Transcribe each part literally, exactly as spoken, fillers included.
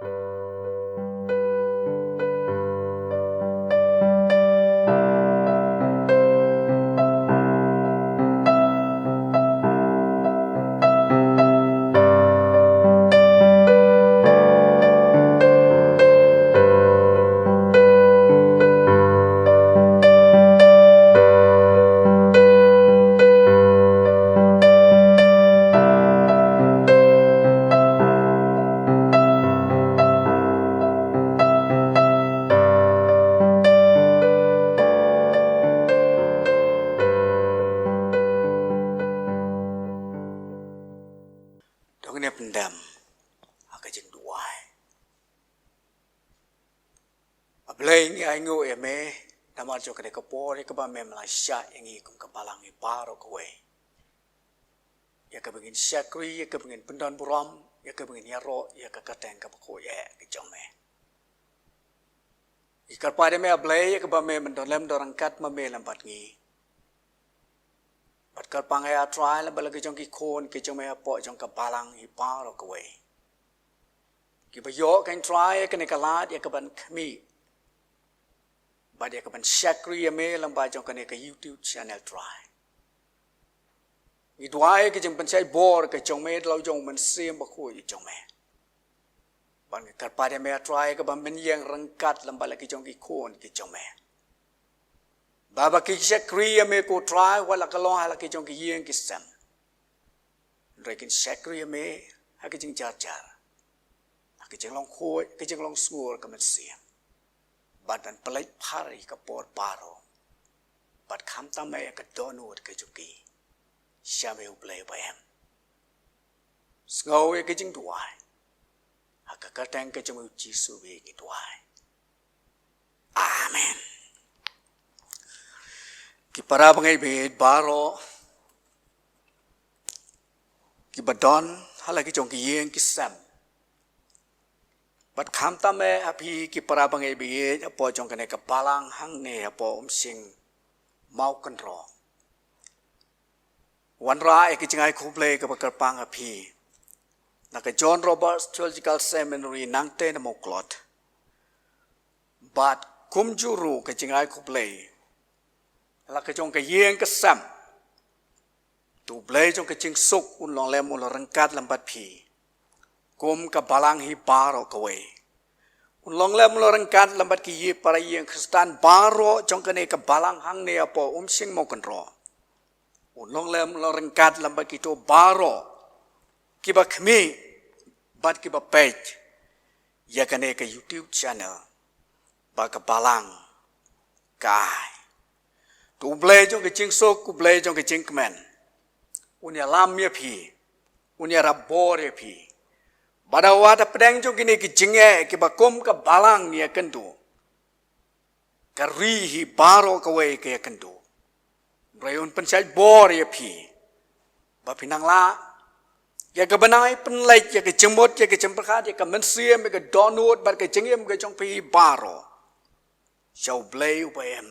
To ngin ïa pyndem ha ka jingduwai. A Blei, ngi ainguh ïa me namar jong kane ka por ïa kaba me la shah ïa ngi kum ka balang hi baroh kawei, ïa kaba ngin shakri, ïa kaba ngin pyndon burom, ïa kaba ngin ïaroh ïa ka kyrteng kaba khuid eh ka jong me. Ngi kyrpad ïa me A Blei ïa kaba me men don lem don ryngkat ma me lem bad ngi. Bad kyrpang ïa A Trai lem bad la ki jong ki khun ki jong me hapoh jong ka balang hi baroh kawei, kiba ïoh, ko Trai, ïa kane ka lad ïa kaban khmih bad ïa kaban shakri ïa me lem bad jong kane ka YouTube channel, Trai. Ngi duwai ïa ka jingpynshai bor ka jong me da la u jong u Mynsiem Bakhuid jong me. Bad ngi kyrpad ïa me A Trai kaba men ïeng ryngkat lem bad la ki jong ki khun ki jong me, ba haba ki shakri ïa me, ko Trai, wat la ka long ha la ki jong ki ïing ki sem, hynrei kin shakri ïa me ha ka jingjarjar, ha ka jinglong khuid, ka jinglong sngur ka mynsiem. Bad ban pynleit phar ïa ka por baroh, bad khamtam eh ïa ka dohnud ka jong ki sha me, U Blei ba im. Sngew ïa ka jingduwai. Ha ka kyrteng ka jong U Jisu ngi duwai. Amen. Ki para bangeit baieit baroh kiba don ha la ki jong ki ïing ki sem, bad khamtam eh ha phi ki para bangeit baieit hapoh jong kane ka balang hangne hapoh Umshing Mawkynroh. Wanrah ïa ka jingai khublei kaba kyrpang ha phi na ka John Roberts Theological Seminary nangtei na Mawklod. Bad kumjuh ruh ka jingai khublei la ka jong ka ïing ka sem. To U Blei jong ka jingsuk un long lem, un long ryngkat lem bad phi kum ka balang hi baroh kawei. Un long lem, un long ryngkat lem bad ki para ïing Khristan baroh jong kane ka balang hangne hapoh Umshing Mawkynroh. Un long lem, un long ryngkat lem bad kito baroh kiba khmih bad kiba peit ïa kane ka YouTube channel ba ka Balang ka Ai. To U Blei jong ka jingsuk, U Blei jong ka jingkmen, un ïalam ïa phi, un ïarap bor ïa phi. Bad ha wat hapdeng jong kine ki jingeh kiba kum ka balang ngi ïakynduh, ka ri hi baroh kawei ka ïakynduh. Hynrei un pynshait bor ïa phi ba phin nang lah ïa ka bnai pynleit, ïa ka jingmut, ïa ka jingpyrkhat, ïa ka mynsiem, ïa ka dohnud bad ka jingim ka jong phi baroh sha U Blei uba im,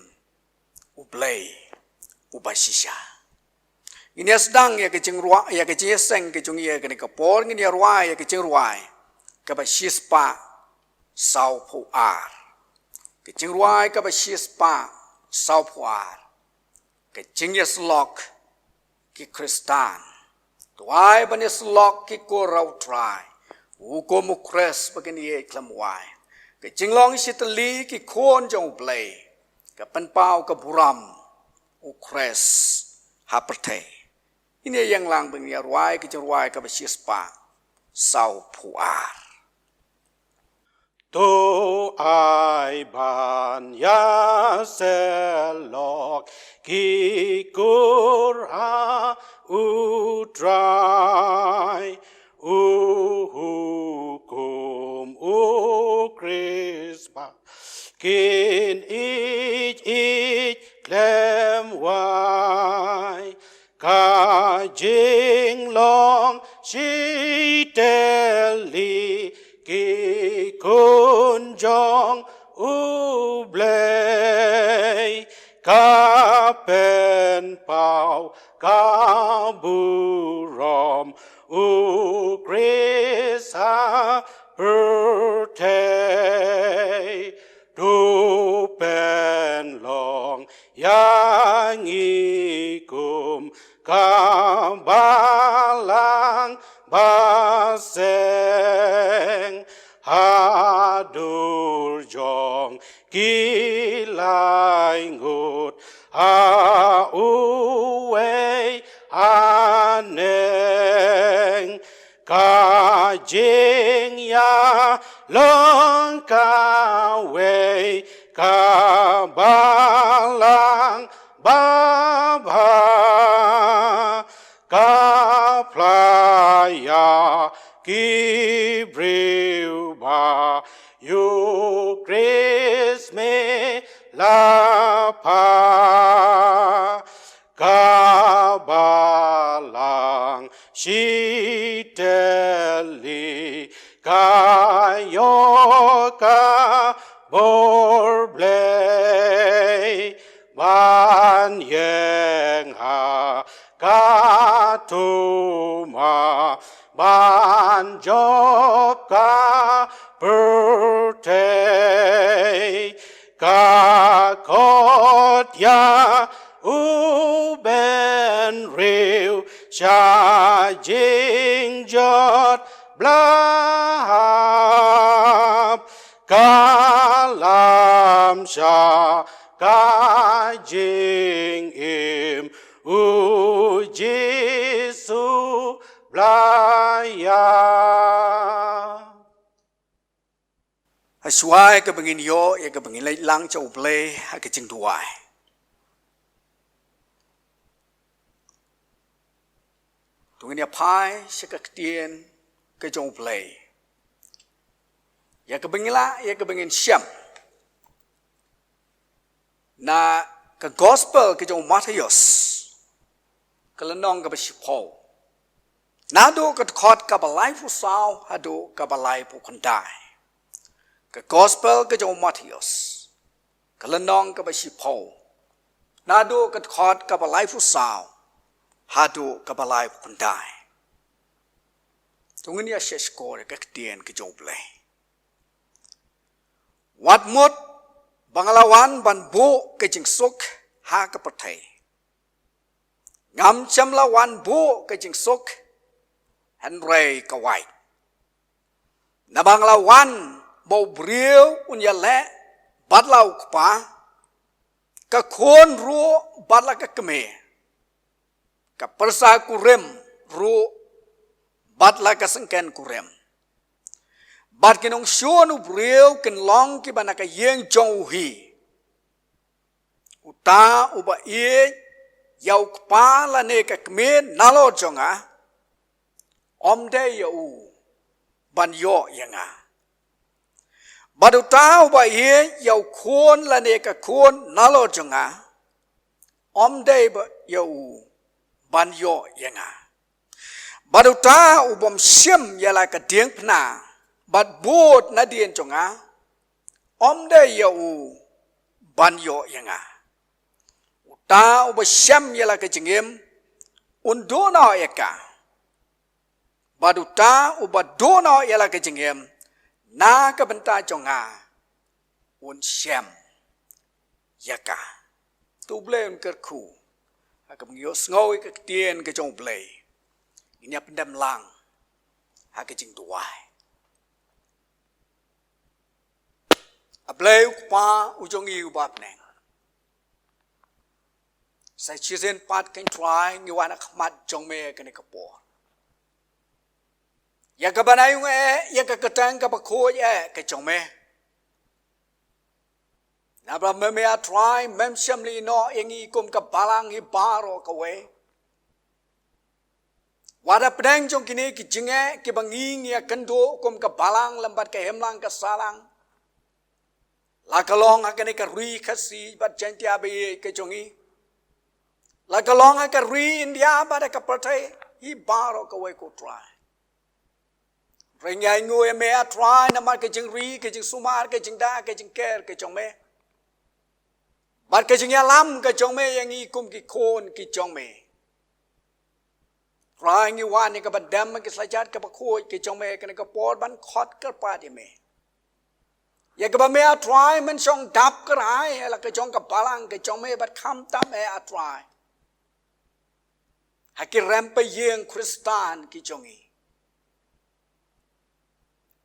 U Blei uba shisha. Ngin ïa sdang ïa ka jingrwai, ïa ka jingïaseng ka jong ngi ïa kane ka por, ngin ïa rwai ïa ka jingrwai kaba shispah sawphew ar. Ka jingrwai kaba shispah sawphew ar. Ka jingïasyllok ki Khristan. To ai ban ïasyllok ki kur ha U Trai, u kum U Khrist ba kin ïeit khlem wai. Ka jinglong shitylli ki khun jong U Blei. Ka pynpaw ka burom U Khrist ha pyrthei. Ngin ïa ïeng lang ban ïa rwai ka jingrwai kaba shispah sawphew ar. To ai ban ïasyllok ki kur ha U Trai, u hukum U Khrist ba kin ïeit, ïeit khlem wai. Ka jinglong shitylli ki khun jong U Blei, ka pynpaw ka burom U Khrist ha pyrthei. pyrthei, to pynlong ïa ngi kum ka balang ba seng, ha dur jong ki lai ngut ha uwei haneng. Ka jingïalong kawei ka balang babha, ka phla ïa ki briew ba U Khrist me la pha. Ka balang shi tylli ka ïoh ka bor Blei, ban ïeng ha ka thma, ban jop ka pyrthei. Ka khot ïa u bynriew sha jingjot ba la hap, ka lam sha ka jingim, u Jisu ba la ïap. Hashwa ïa kaba ngin ïoh ïa kaba ngin leit lang sha U Blei ha ka jingduwai, to ngin ïa phai sha ka ktien ka jong U Blei, ïa kaba ngin lah, ïa kaba ngin shem na ka Gospel ka jong u Mathaios, ka lynnong kaba shiphew, naduh ka dkhot kaba laiphew saw haduh kaba laiphew khyndai. Ka Gospel ka jong u Mathaios, ka lynnong kaba shiphew, naduh ka dkhot kaba laiphew saw haduh kaba laiphew khyndai. To ngin ïa shah shkor ïa ka ktien ka jong U Blei. Wat mut ba nga la wan ban buh ka jingsuk ha ka pyrthei. Ngam shym la wan buh ka jingsuk, hynrei ka wait. Naba nga la wan ba u briew un ïaleh bad la u kpa, ka khun ruh bad la ka kmie, ka pyrsa kurim ruh bad la ka syngken kurim. Bad ki nongshun u briew kin long kiba na ka ïing jong u hi. Uta uba ïeit ïa u kpa lane ka kmie nalor jong nga, ym dei ïa u ban ïoh ïa nga. Bad uta uba ïeit ïa u khun lane ka khun nalor jong nga, ym dei ba ïa u ban ïoh ïa nga. Bad uta u bym shim ïa la ka diengphna bad bud nadien jong nga, ym dei ïa u ban ïoh ïa nga. Uta uba shem ïa la ka jingim un duh noh ïa ka. Bad uta uba duh noh ïa la ka jingim na ka bynta jong nga, un shem ïa ka. To U Blei un kyrkhu ha kaba ngi ïohsngew ïa ka ktien ka jong U Blei. Ngin ïa pyndem lang ha ka jingduwai. A Blei u Kpa u jong ngi uba ha bneng, sa shisien pat ko Trai ngi wan ha khmat jong me kane ka por, ïa kaban ai ïa ka kyrteng kaba khuid eh ka jong me. Naba me, me A Trai, mem shym la ïehnoh ïa ngi kum ka balang hi baroh kawei. Wat hapdeng jong kine ki jingeh kiba ngi ngi ïakynduh kum ka balang lem bad ka himlang ka sahlang, la ka long ha kane ka ri Khasi bad Jaiñtia baieit ka jong ngi, la ka long ha ka ri India bad ha ka pyrthei hi baroh kawei, ko Trai. Hynrei ngi ainguh ïa me A Trai namar ka jingri, ka jingsumar, ka jingda, ka jingker ka jong me, bad ka jingïalam ka jong me ïa ngi kum ki khun ki jong me. Trai, ngi wan ïa kaban dem ha ki slajat kaba khuid ka jong me kane ka por ban khot kyrpad ïa me. Ïa kaba me A Trai men shong dap kyrhai ha la ka jong ka balang ka jong me bad khamtam eh A Trai ha ki rympei ïing Khristan ki jong ngi.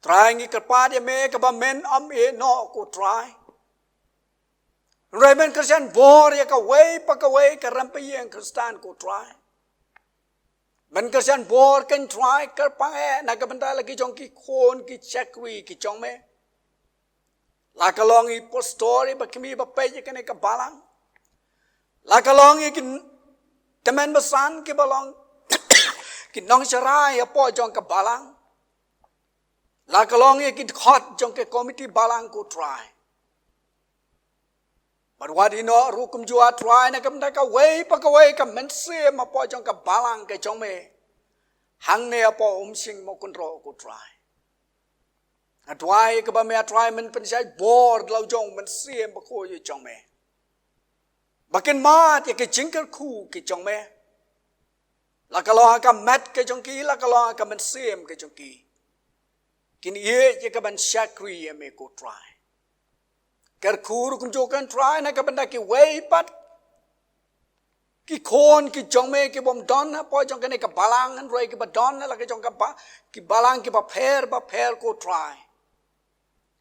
Trai ngi kyrpad ïa me kaba men ym ïehnoh ko Trai. Hynrei men kyrshan bor ïa kawei pa kawei ka rympei ïing Khristan ko Trai. Men kyrshan bor ko Trai kyrpang eh na ka bynta la ki jong ki khun ki shakri ki jong me. La ka long i pastor i ba khmih ba peit ïa kane ka balang. La ka long i ki tymmen basan ki ba long ki nongshakri hapoh jong ka balang. La ka long i ki dkhot jong ka komiti balang ko Trai. Bad wat ïehnoh ruh kumjuh A Trai na ka bynta kawei pa kawei ka mynsiem hapoh jong ka balang ka jong me. Hangne hapoh Umshynmawkynroh ko Trai. A duwai kaba me A Trai men pynshai bor da la u jong u Mynsiem Bakhuid u jong me. Ba kin mad ïa ki jingkyrkhu ki jong me. La ka long ha ka met ka jong ki, la ka long ha ka mynsiem ka jong ki. Kin ïeit ïa ka ban shakri ïa me ko Trai. Kyrkhu ruh kumjuh ko Trai na ka bynta kiwei pat ki khun ki jong me ki bym don hapoh jong kane ka balang hynrei ki ba don ha la ka jong ka ba, ki balang ki bapher bapher ko Trai.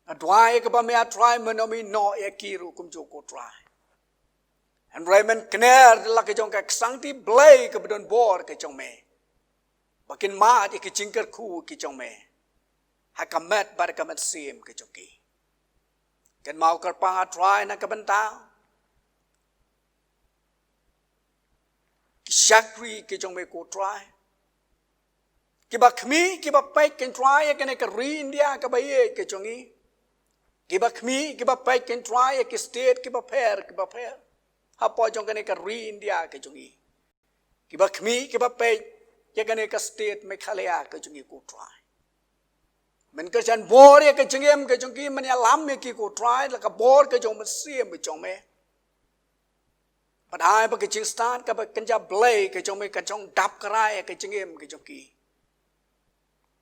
A duwai kaba me A Trai men ym ïehnoh ïa ki ruh kumjuh ko Trai. Hynrei men kner da la ka jong ka ksangti Blei kaba don bor ka jong me. Ba kin mad ïa ki jingkyrkhu ki jong me. Ha ka met bad ka mynsiem ka jong ki. Kynmaw kyrpang A Trai na ka bynta ki shakri ki jong me ko Trai. Ki ba khmih ki ba peit ko Trai ïa kane ka ri India kaba ïeit ka jong ngi. Ki ba khmih ki ba peit ko Trai ïa ki state ki bapher ki bapher. Hapoh jong kane ka ri India ka jong ngi. Ki ba khmih ki ba peit ïa kane ka state Meghalaya ka jong ngi ko Trai. Men kyrshan bor ïa ka jingim ka jong ki, men ïalam ïa ki ko Trai la ka bor ka jong u Mynsiem ka jong me. Bad ai ba ka jingstad kaba kynja Blei ka jong me kan shong dap kyrhai ïa ka jingim ka jong ki.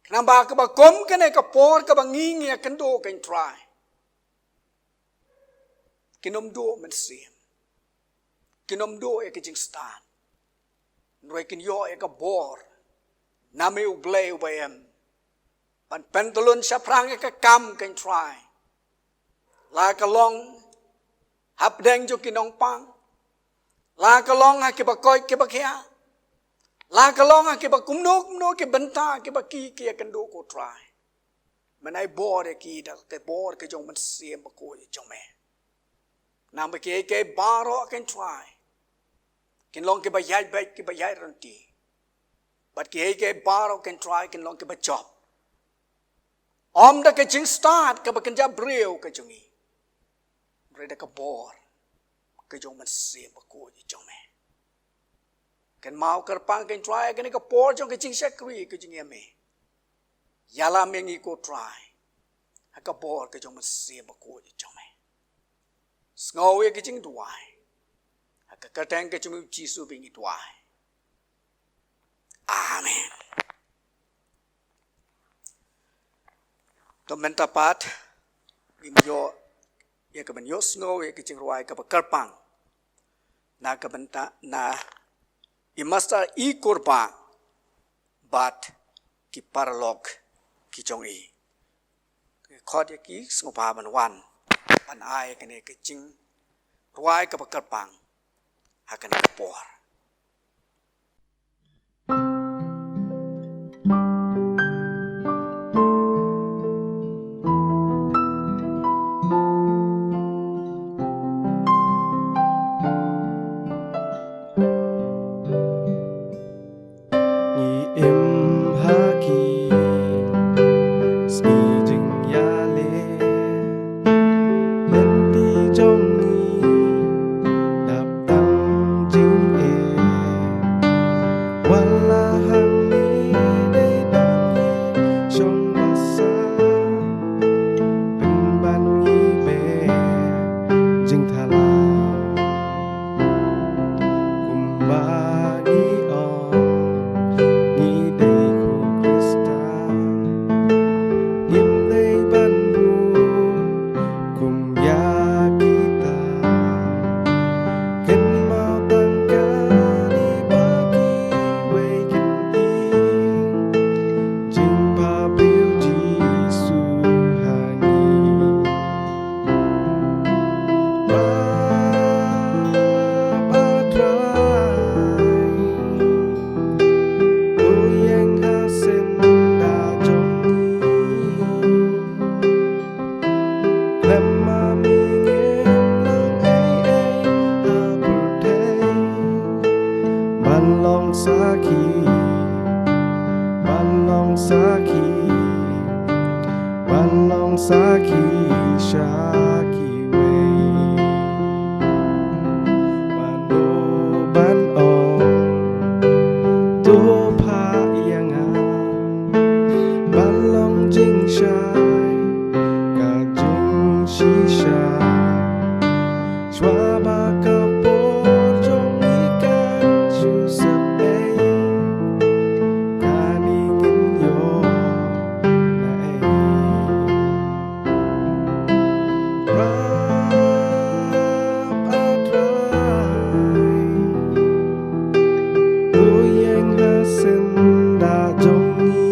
Khnang ba kaba kum kane ka por kaba ngi ngi ïakynduh ko Trai. Kin ym duh mynsiem. Kin ym duh ïa ka jingstad. Hynrei kin ïoh ïa ka bor na me u Blei uba im. Ban pyntylun shaphrang ïa ka kam ko Trai. La ka long hapdeng jong ki nongpang. La ka long ha ki ba koit ki ba khiah. La ka long ha ki ba kumno kumno ki bynta ki ba ki ki ïakynduh ko Trai. Men ai bor ïa ki da ka bor ka jong u Mynsiem Bakhuid jong me. Namar ba kiei kiei baroh ko Trai kin long ki ba ïaid beit ki ba ïaid ryntih. Bad kiei kiei baroh ko Trai kin long ki ba jop. Ym da ka jingstad kaba kynja briew ka jong ngi. Hynrei da ka bor ka jong u Mynsiem Bakhuid jong me. Kynmaw kyrpang ko Trai kane ka por jong ka jingshakri ka jong ngi ïa me. Ïalam ïa ngi ko Trai. Ha ka bor ka jong u Mynsiem Bakhuid jong me. Sngew ïa ka jingduwai. Ha ka kyrteng ka jong u Jisu ba ngi duwai. Amen. To mynta pat ngin ïoh ïa ka ban ïohsngew ïa ka jingrwai kaba kyrpang. Na ka bynta na i Master i Kurba bad ki paralok ki jong i. Khot ïa ki sngewbha ban wan ban ai kane ka jingrwai kaba kyrpang ha kane ka por. Ngi im ha ki sngi jingïaleh, lynti jong ngi dap tang jingeh. Sakhi, sakhi wei. Mano ban ong, to pha ïa nga. Ban long jingshai, ka jingshisha. Shuwa ba ka por jong ngi kan shu sep ei. Kane ngin ïoh na ei. Rap A Trai, to ïeng ha syndah jong ngi.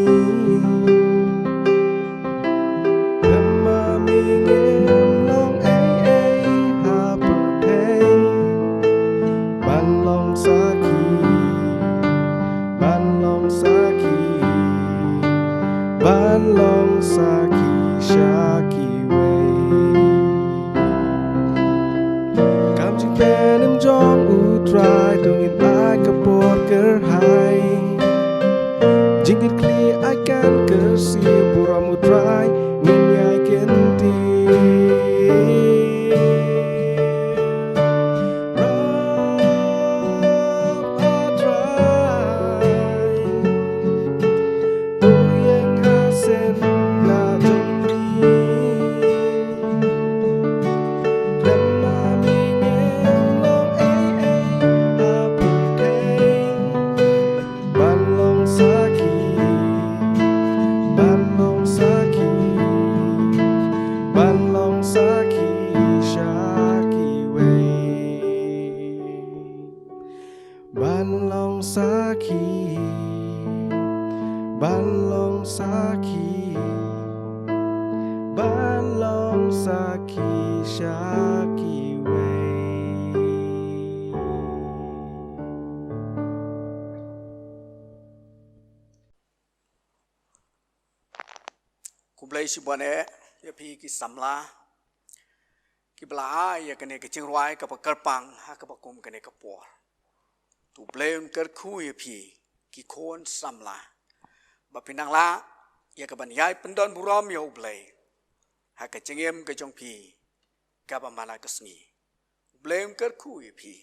Khlem ma me ngim long ei ei ha pyrthei. Ban long sakhi, ban long sakhi, ban long sakhi sha kiwei. Kam jingpynim jong U Trai, to ngin ai ka por kyrhai. Jingkitkhlieh ai kan kyrsiew, burom U Trai ngin ïai kyntiew. Rap A Trai, to ïeng ha syndah jong ngi. Khlem ma me ngim long ei ei ha pyrthei. Ban long sakhi, ban long sakhi, ban long sakhi sha kiwei. Ban long sakhi, ban long sakhi, ban long sakhi sha kiwei. Khublei shibun eh ïa phi ki samla kiba la ai ïa kane ka jingrwai kaba kyrpang ha kaba kum kane ka por. To U Blei un kyrkhu ïa phi ki khun samla ba phin nang lah ïa kaban ïai pyndonburom ïa U Blei ha ka jingim ka jong phi kaba man la ka sngi. U Blei un kyrkhu ïa phi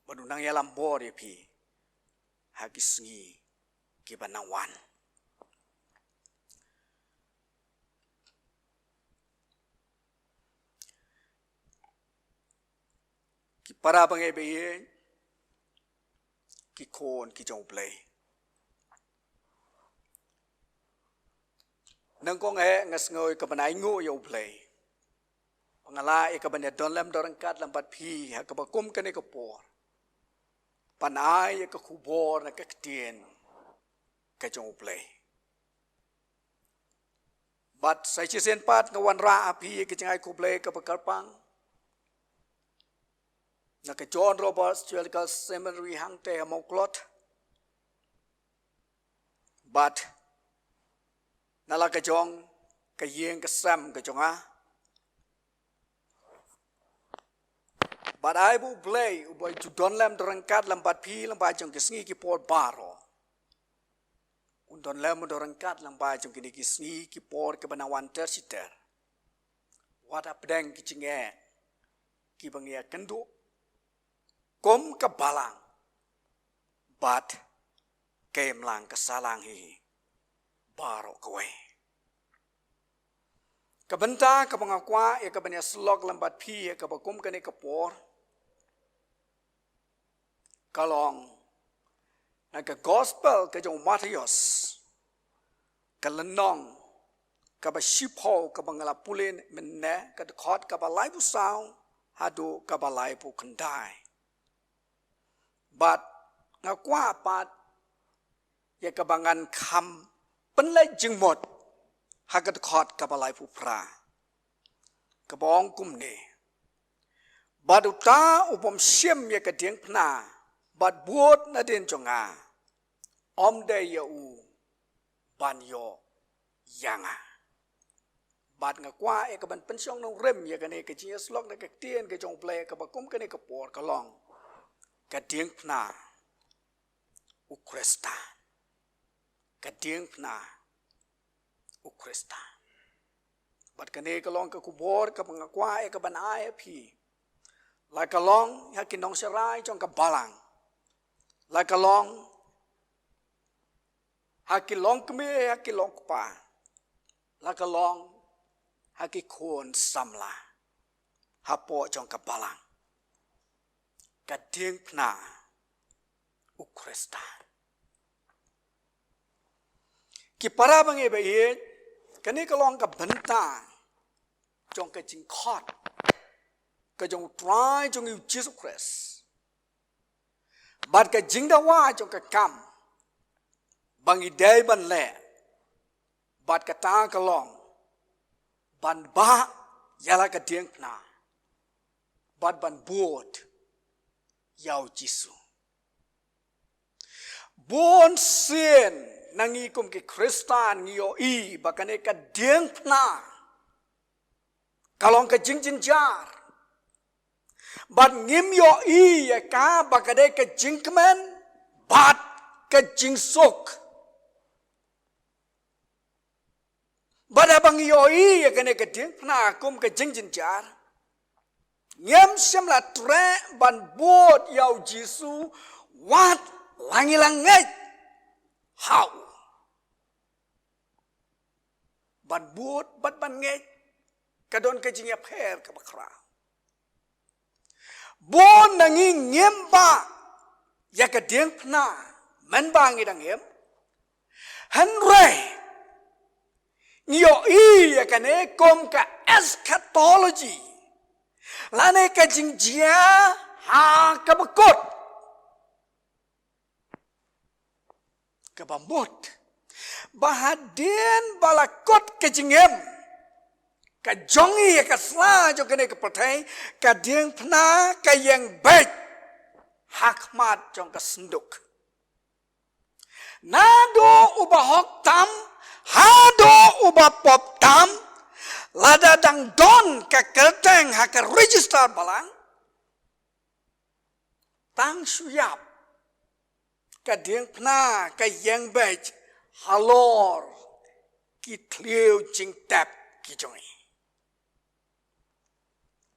bad un nang ïalam bor ïa phi ha ki sngi kiba nang wan. Ki para bangeit ba ïeit, ki khun ki jong U Blei. Nyngkong eh nga sngew ïa kaban ainguh ïa U Blei ba nga lah ïa kaban ïadon lem don ryngkat lem bad phi ha kaba kum kane ka por ban ai ïa ka khubor na ka ktien ka jong U Blei. Bad sa shisien pat nga wanrah ha phi ïa ka jingai khublei kaba kyrpang na ka John Roberts Theological Seminary hangtei ha Mawklod. Bad na la ka jong ka ïing ka sem ka jong nga. Bad ai ba U Blei uba ju don lem don ryngkat lem bad phi lem bad jong ki sngi ki por baroh un don lem don ryngkat lem bad jong kine ki sngi ki por kiba nang wan ter shi ter. Wat hapdeng ki jingeh kiba ngi ïakynduh kum ka balang bad ka imlang ka sahlang hi baroh kawei. Ka bynta kaba nga kwah ïa kaban ïasyllok lem bad phi ha kaba kum kane ka por ka long na ka gospel ka jong u Mathaios, ka lynnong kaba shiphew kaba nga la pule mynne, ka dkhot kaba laiphew saw haduh kaba laiphew khyndai. Bad nga kwah pat ïa kaba ngan kham pynleit jingmut ha ka dkhot kaba laiphew phra, kaba ong kumne: Bad uta u bym shim ïa ka diengphna bad bud nadien jong nga, ym dei ïa u ban ïoh ïa nga. Bad nga kwah ïa kaban pynshong nongrim ïa kane ka jingïasyllok na ka ktien ka jong U Blei kaba kum kane ka por ka long: Ka diengphna u Khristan. Ka diengphna u Khristan. Bad kane ka long ka khubor kaba nga kwah ïa ka ban ai ïa phi. La ka long ïa ki nongsharai jong ka balang. La ka long ha ki longkmie, ha ki longkpa. La ka long ha ki khun samla hapoh jong ka balang. Ka diengphna u Khristan. Ki para bangeit ba ïeit, kane ka long ka bynta jong ka jingkhot ka jong u Trai jong ngi u Jisu Khrist. Bad ka jingdawa jong ka kam ba ngi dei ban leh, bad kata ka long ban bah ïa la ka diengphna bad ban bud ïa u Jisu. Bun sien na ngi kum ki Khristan ngi ïohi ba kane ka diengphna ka long ka jingjynjar. Bad ngim ïohi ïa ka ba ka dei ka jingkmen bad ka jingsuk. Bad haba ngi ïohi ïa kane ka diengphna kum ka jingjynjar, ngim shym la treh ban bud ïa u Jisu wat la ngi la ngeit ha u. Ban bud bad ban ngeit ka don ka jingïapher kaba khraw. Bun na ngi ngim bah ïa ka diengphna mynba ngi dang im. Hynrei ngi ïohi ïa kane kum ka eschatology, lane ka jingjia ha kaba kut. Kaba mut ba hadien ba la kut ka jingim ka jong ngi ïa ka sla jong kane ka pyrthei, ka diengphna ka ïeng beit ha khmat jong ka synduk. Naduh uba hok tam haduh uba pop tam, lada dang don ka kyrteng ha ka register balang, tang shu ïap ka diengphna ka ïeng beit halor ki thliew jingtep ki jong ngi.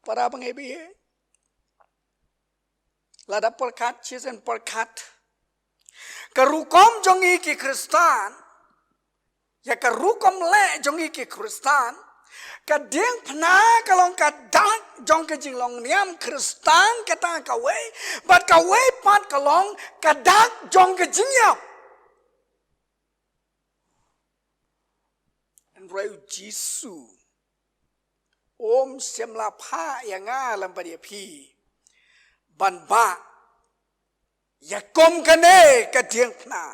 Para bangeit ba ïeit, lada pyrkhat shisien pyrkhat, ka rukom jong ngi ki Khristan, ïa ka rukom leh jong ngi ki Khristan, ka diengphna ka long ka dak jong ka jinglong niam Khristan kata kawei, bad kawei pat ka long ka dak jong ka jingïap. Hynrei u Jisu um shym la phah ïa nga lem bad ïa phi ban bah ïa kum kane ka diengphna.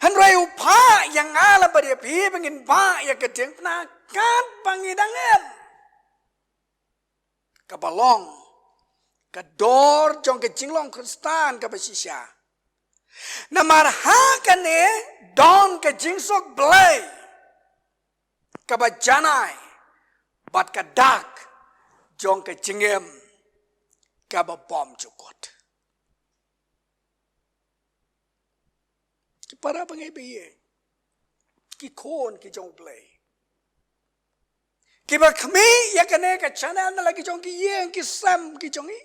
Hynrei u phah ïa nga lem bad ïa phi ba ngin bah ïa ka diengphna katba ngi dang im. Kaba long ka dor jong ka jinglong Khristan kaba shisha. Namar ha kane don ka jingsuk Blei kaba janai bad ka dak jong ka jingim kaba bymjukut. Ki para bangeit ba ïeit, ki khun ki jong u Blei, kiba khmih ïa kane ka channel na la ki jong ki ïing ki sem ki jong ngi,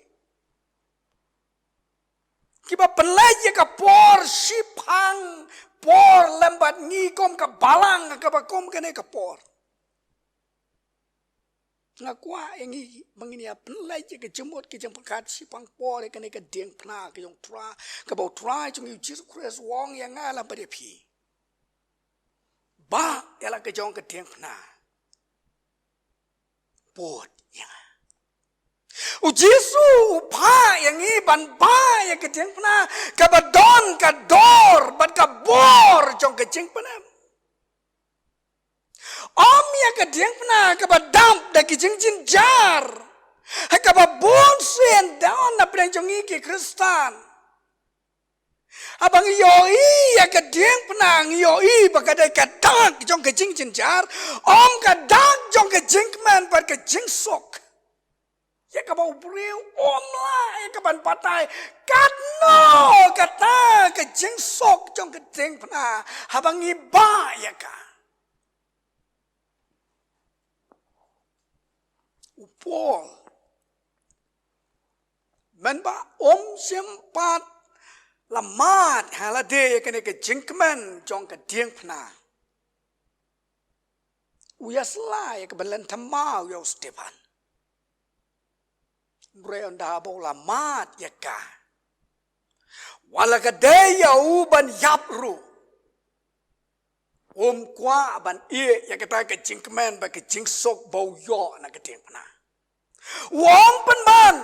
kiba pynleit ïa ka por shiphang por lem bad ngi kum ka balang kaba kum kane ka por. Nga kwah ïa ngi ba ngin ïa pynleit ïa ka jingmut ka jingpyrkhat shiphang por ïa kane ka diengphna ka jong u Trai, kaba u Trai jong ngi u Jisu Khrist u ong ïa nga lem bad ïa phi. Bah ïa la ka jong ka diengphna. Bud ïa nga. U Jisu u phah ïa ngi ban bah ïa ka diengphna kaba don ka dor bad ka bor jong ka jingpynim. Ym ïa ka diengphna kaba dap da ki jingjynjar ha kaba bun sien don na pdeng jong ngi ki Khristan. Haba ngi ïohi ïa ka diengphna ngi ïohi ba ka dei ka dak jong ka jingjynjar, ym ka dak jong ka jingkmen bad ka jingsuk. Ïa kaba u briew um lah ïa ka ban batai katno kata ka jingsuk jong ka diengphna haba ngi bah ïa ka. U Paul, mynba um shym pat la mad ha lade ïa kane ka jingkmen jong ka diengphna, u ïasyllok ïa ka ban len thymmai ïa u Stephen. Hynrei ynda ba u la mad ïa ka, wat la ka dei ïa u ban ïap ruh, um kwah ban ïeh ïa kata ka jingkmen bad ka jingsuk ba u ïoh na ka diengphna. U ong, pynban,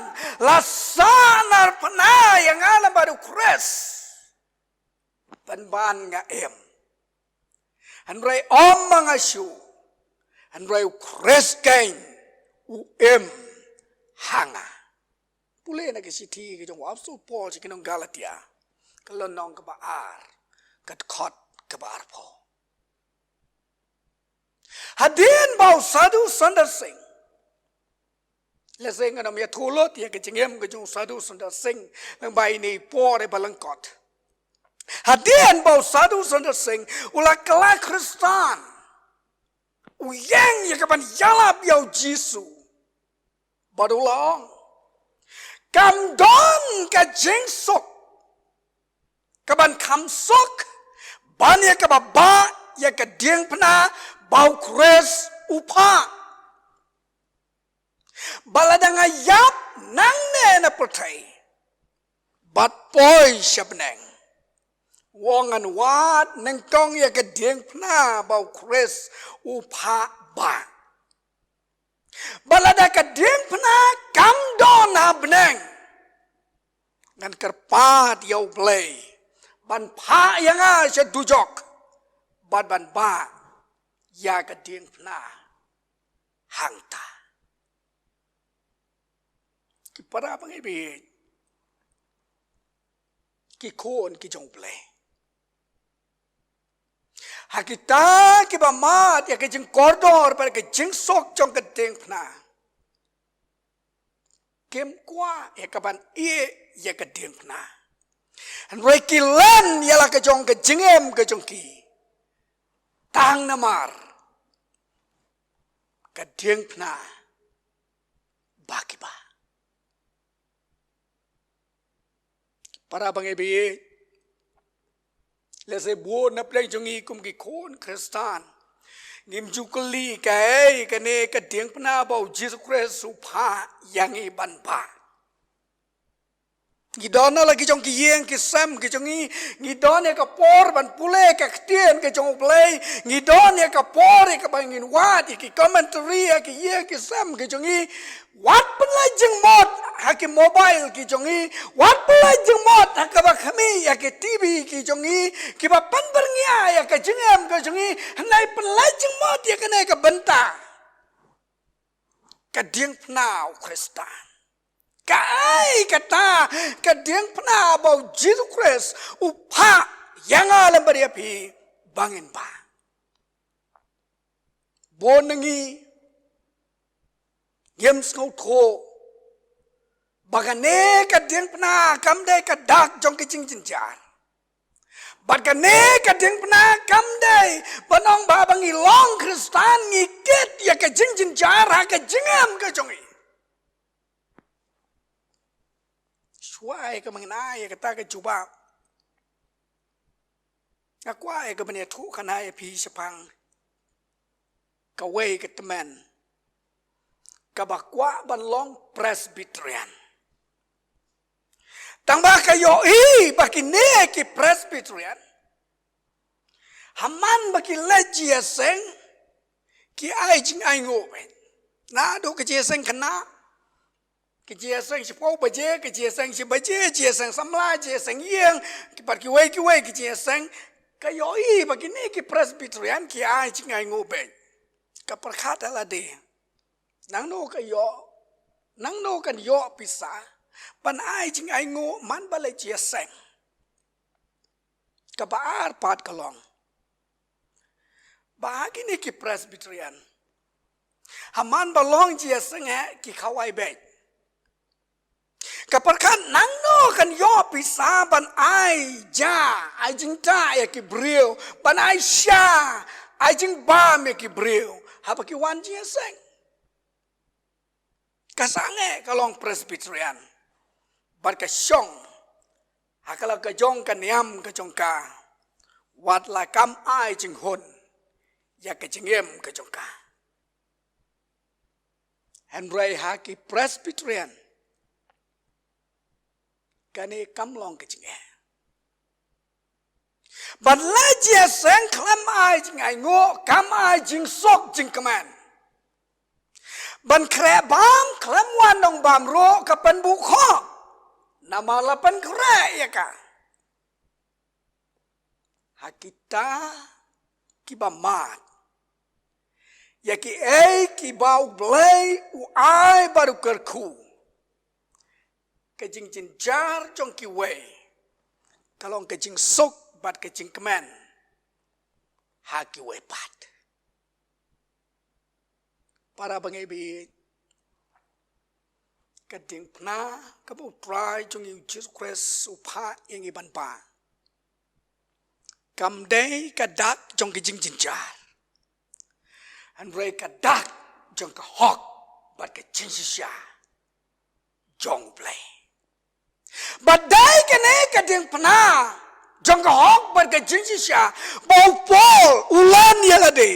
la sahnarphna ïa nga lem bad u Khrist. Pynban nga im. Hynrei ym ma nga shuh, hynrei u Khrist keiñ u im ha nga. Pule na ka shithi ka jong u Apostol Paul sha ki nong Galatia, ka lynnong kaba ar, ka dkhot kaba arphew. Hadien ba u Sadhu Sundar Singh, lehse ngan ym ïathuh lut ïa ka jingim ka jong u Sadhu Sundar Singh lyngba ine i por iba lyngkot. Hadien ba u Sadhu Sundar Singh u la kylla Khristan, u ïeng ïa ka ban ïalap ïa u Jisu. Bad u la ong, kam don ka jingsuk ka ban kham suk ban ïa kaba bah ïa ka diengphna ba u Khrist u phah. Ba lada nga ïap nangne na pyrthei bad poi sha bneng, u ong, ngan wad nyngkong ïa ka diengphna ba u Khrist u phah bah. Ba lada ka diengphna kam don ha bneng, ngan kyrpad ïa U Blei ban phah ïa nga sha dujok bad ban bah ïa ka diengphna hangta. Ki para bangeit, ki khun ki jong U Blei, ha kita kiba mad ïa ka jingkordor bad ka jingsuk jong ka diengphna, kim kwah ïa ka ban ïeh ïa ka diengphna. Hynrei ki len ïa la ka jong ka jingim ka jong ki tang namar ka diengphna ba ki bah. Para bangeit, lehse bun na pdeng jong ngi kum ki khun Khristan, ngim ju kylli kaei kane ka diengphna ba u Jisu Khrist u phah ïa ngi ban bah. Ngi don ha la ki jong ki ïing ki sem ki jong ngi, ngi don ïa ka por ban pule ka ktien ka jong U Blei, ngi don ïa ka por ïa ka ban ngin wad ïa ki commentary ha ki ïing ki sem ki jong ngi. Wat pynlait jingmut ha ki mobile ki jong ngi, wat pynlait jingmut ha kaba khmih ïa ki TV ki jong ngi, kiba pynbyrngia ïa ka jingim ka jong ngi, hynrei pynlait jingmut ïa kane ka bynta ka diengphna u Khristan. Kaei kata ka diengphna ba u Jisu Khrist u phah ïa nga lem bad ïa phi ba ngin bah? Bun na ngi ngim sngewthuh ba kane ka diengphna kam dei ka dak jong ka jingjynjar. Bad kane ka diengphna kam dei ban ong ba haba ngi long Khristan ngi kit ïa ka jingjynjar ha ka jingim ka jong ngi. Shuwa ïa kaba ngin ai ïa kata ka jubab, nga kwah ïa ka ban ïathuh khana ïa phi shaphang kawei ka tymmen kaba kwah ban long Presbyterian. Tangba ka ïohi ba kine ki Presbyterian, ha man ba ki leit jingïaseng, ki ai jingainguh beit. Naduh ka jingïaseng khynnah, ka jingïaseng shiphew baje, ka jingïaseng shi baje, jingïaseng samla, jingïaseng ïing, ki pat kiwei kiwei ki jingïaseng. Ka ïohi ba kine ki Presbyterian ki ai jingainguh beit. Ka pyrkhat ïa lade, nangno ka ïoh, nangno kan ïoh pisa ban ai jingainguh man ba leit jingïaseng? Kaba ar pat ka long ba ha kine ki Presbyterian, ha man ba long jingïaseng eh ki khawai beit. Ka pyrkhat nangno kan ïoh pisa ban ai ja, ai jingtah ïa ki briew, ban ai sha, ai jingbam ïa ki briew haba ki wan jingïaseng. Ka sangeh ka long Presbyterian. Bad ka shong ha ka la ka jong ka niam ka jong ka, wat la kam ai jinghun ïa ka jingim ka jong ka. Hynrei ha ki Presbyterian, kane kam long ka jingeh. Ban leit ïaseng khlem ai jingainguh, kam ai jingsuk jingkmen. Ban khreh bam khlem wan nongbam ruh ka pynbuh khoh, namar la pynkhreh ïa ka. Ha kita kiba mad ïa kiei kiba U Blei u ai bad u kyrkhu, ka jingjynjar jong kiwei ka long ka jingsuk bad ka jingkmen ha kiwei pat. Para bangeit, ka diengphna kaba U Trai jong ngi U Jisu Khrist u phah ïa ngi ban bah, kam dei ka dak jong ka jingjynjar, hynrei ka dak jong ka hok bad ka jingshisha jong U Blei. Bad dei kane ka diengphna jong ka hok bad ka jingshisha ba u Paul u len ïa lade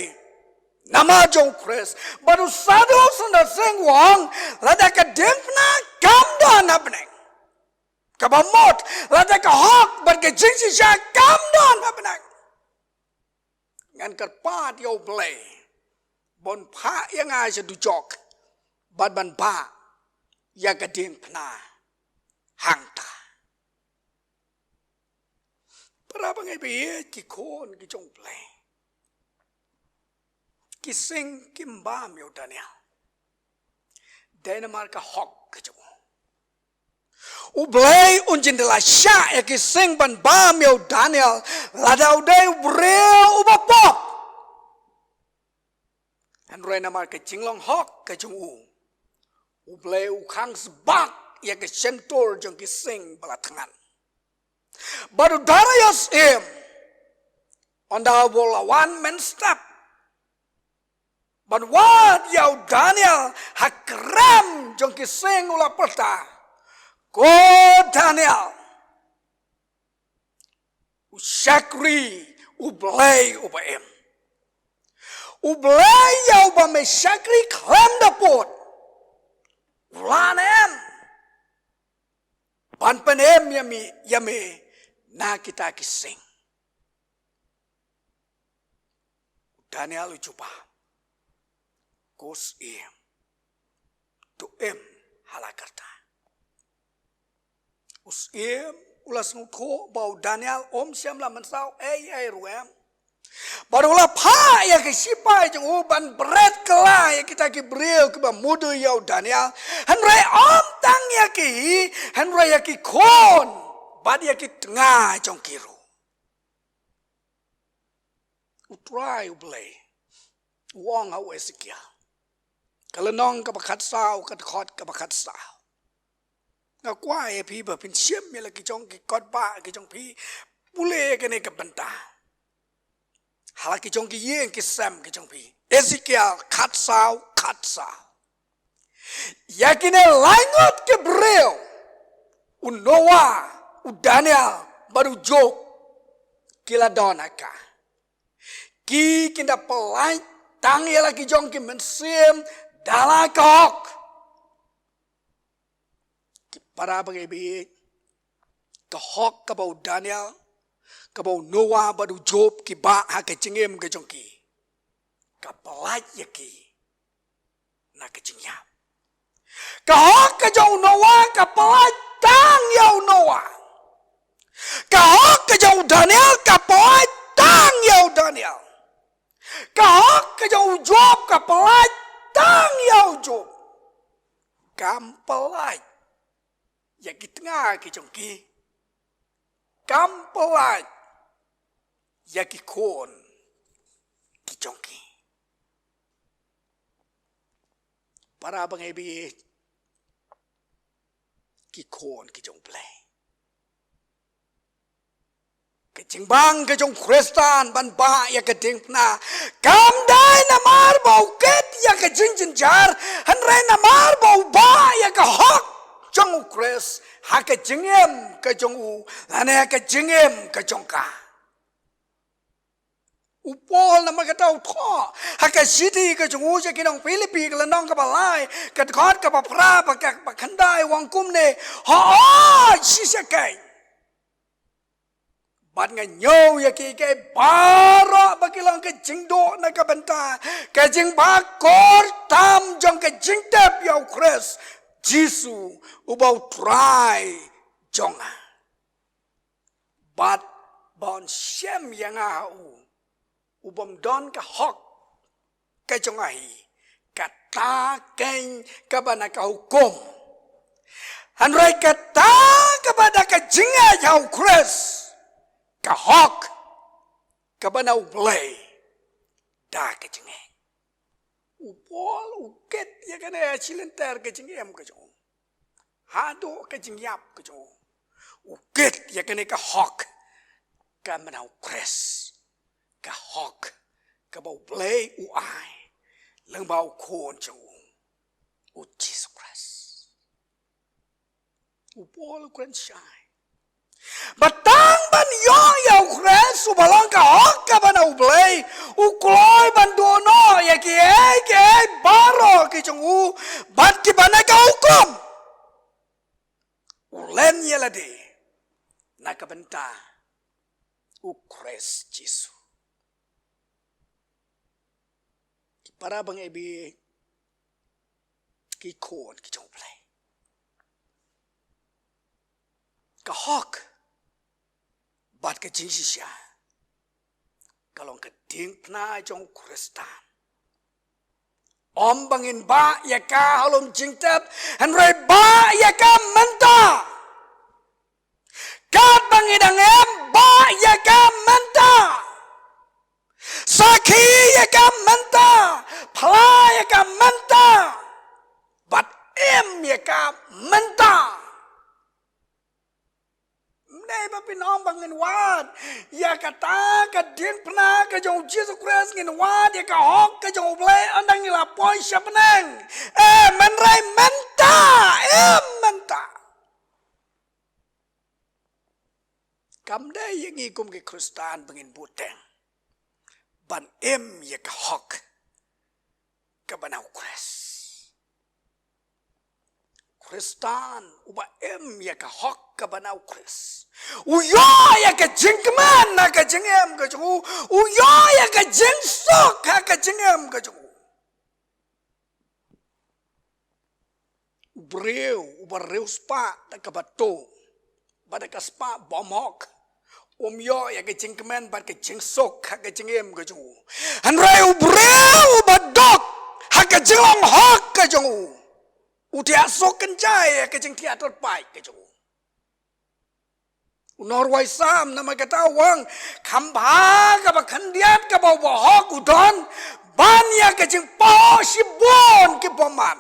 namar jong U Khrist. Bad u Sadhu Sundar Singh u ong, lada ka diengphna kam don ha bneng, kaba mut lada ka hok bad ka jingshisha kam don ha bneng, ngan kyrpad ïa U Blei ban phah ïa nga sha dujok bad ban bah ïa ka diengphna hangta. Para bangeit ba ïeit, ki khun ki jong U Blei, ki sing kim bam ïa u Daniel. Dei namar ka hok ka jong u. U Blei un jin da la shah ïa ki sing ban bam ïa u Daniel lada u dei u briew uba pop. Hynrei namar ka jinglong hok ka jong u, U Blei u khang sbak ïa ka shyntur jong ki sing ba la thngan. Bad u Darius im, ynda u la wan mynstep ban wad ïa u Daniel ha krem jong ki sing, u la pyrta, ko Daniel, u shakri U Blei uba im. U Blei ïa uba me shakri khlem da pud u la ïeng ban pynim ïa me, ïa me na kita ki sing. U Daniel u jubab, ko syiem, to im ha la karta. U syiem u la sngewthuh ba u Daniel um shym la mynsaw ei ei ruh em. Bad u la phah ïa ki shipai jong u ban bret kylla ïa kita ki briew kiba mudui ïa u Daniel. Hynrei ym tang ïa ki, hynrei ïa ki khun bad ïa ki tnga jong ki ruh. U Trai U Blei u ong ha u Esekiel, ka lynnong kaba khatsaw, ka dkhot kaba khatsaw. Nga kwah ïa phi ba phin shim ïa la ki jong ki kot ba ki jong phi, pule ïa kane ka bynta ha la ki jong ki ïing ki sem ki jong phi. Esekiel khatsaw, khatsaw. Ïa kine laingut ki briew, u Noah, u Daniel bad u Job, ki la don ha ka. Ki kin da pyllait tang ïa la ki jong ki mynsiem da la ka hok. Ki para bangeit, ka hok kaba u Daniel, kaba u Noah bad u Job ki bah ha ka jingim ka jong ki, ka pyllait ïa ki na ka jingïap. Ka hok ka jong u Noah ka pyllait tang ïa u Noah. Ka hok ka jong u Daniel ka pyllait tang ïa u Daniel. Ka hok ka jong u Job ka pyllait tang ïa u Job. Kam pyllait ïa ki tnga ki jong ki. Kam pyllait ïa ki khun ki jong ki. Para bangeit, ki khun ki jong U Blei. Ka jingbang ka jong u Khristan ban bah ïa ka diengphna kam dei namar ba u kit ïa ka jingjynjar, hynrei namar ba u bah ïa ka hok jong u Khrist ha ka jingim ka jong u, lane ha ka jingim ka jong ka. U Paul namar kata u thoh ha ka shithi ka jong u sha ki nong Philippi, ka lynnong kaba lai, ka dkhot kaba phra bad kaba khyndai, u ong kumne: Hooid, shisha keiñ, bad nga ñiew ïa kiei kiei baroh ba ki long ka jingduh na ka bynta ka jingbakor tam jong ka jingtip ïa u Khrist Jisu uba u Trai jong nga. Bad ba un shem ïa nga ha u, u bym don ka hok ka jong nga hi, kata keiñ kaba na ka hukum. Hynrei kata kaba da ka jingngeit ha u Khrist, ka hok kaba na u Blei da ka jingngeit. U Paul u kit ïa kane ha shilynter ka jingim ka jong u. Haduh ka jingïap ka jong u, u kit ïa kane ka hok kaba na u Khrist, ka hok kaba u Blei u ai lyngba u Khun jong u, u Jisu Khrist. U Paul u kren shai ba tang ban ïoh ïa u Khrist uba long ka hok kaba na u Blei, u kloi ban duh noh ïa kiei kiei baroh ki jong u bad kiba na ka hukum, u len ïa lade na ka bynta u Khrist Jisu. Ki para bangeit, ki khun ki jong u Blei, ka hok bad ka jingshisha ka long ka diengphna jong u Khristan. Ym ba ngin bah ïa ka ha lum jingtep, hynrei bah ïa ka mynta. Katba ngi dang im, bah ïa ka mynta. Sakhi ïa ka mynta. Phla ïa ka mynta. Bad im ïa ka mynta. Ym dei ba phin ong ba ngin wad ïa kata ka diengphna ka jong u Jisu Khrist, ngin wad ïa ka hok ka jong u Blei ynda ngi la poi sha bneng. Eh, hynrei mynta, im mynta. Kam dei ïa ngi kum ki Khristan ba ngin bteng ban im ïa ka hok kaba na u Khrist. Khristan uba im ïa ka hok kaba na u Khrist, u ïoh ïa ka jingkmen ha ka jingim ka jong u, u ïoh ïa ka jingsuk ha ka jingim ka jong u. U briew uba riewspah da kaba tuh bad da ka spah bymhok, um ïoh ïa ka jingkmen bad ka jingsuk ha ka jingim ka jong u. Hynrei u briew uba duk ha ka jinglong hok ka jong u, u thiah suk kynjai ha ka jingthiah tyrpait ka jong u. U nongrwai Salm namar kata u ong, kham bha kaba khyndiat kaba u bahok u don ban ïa ka jingpaw shibun ki bymman.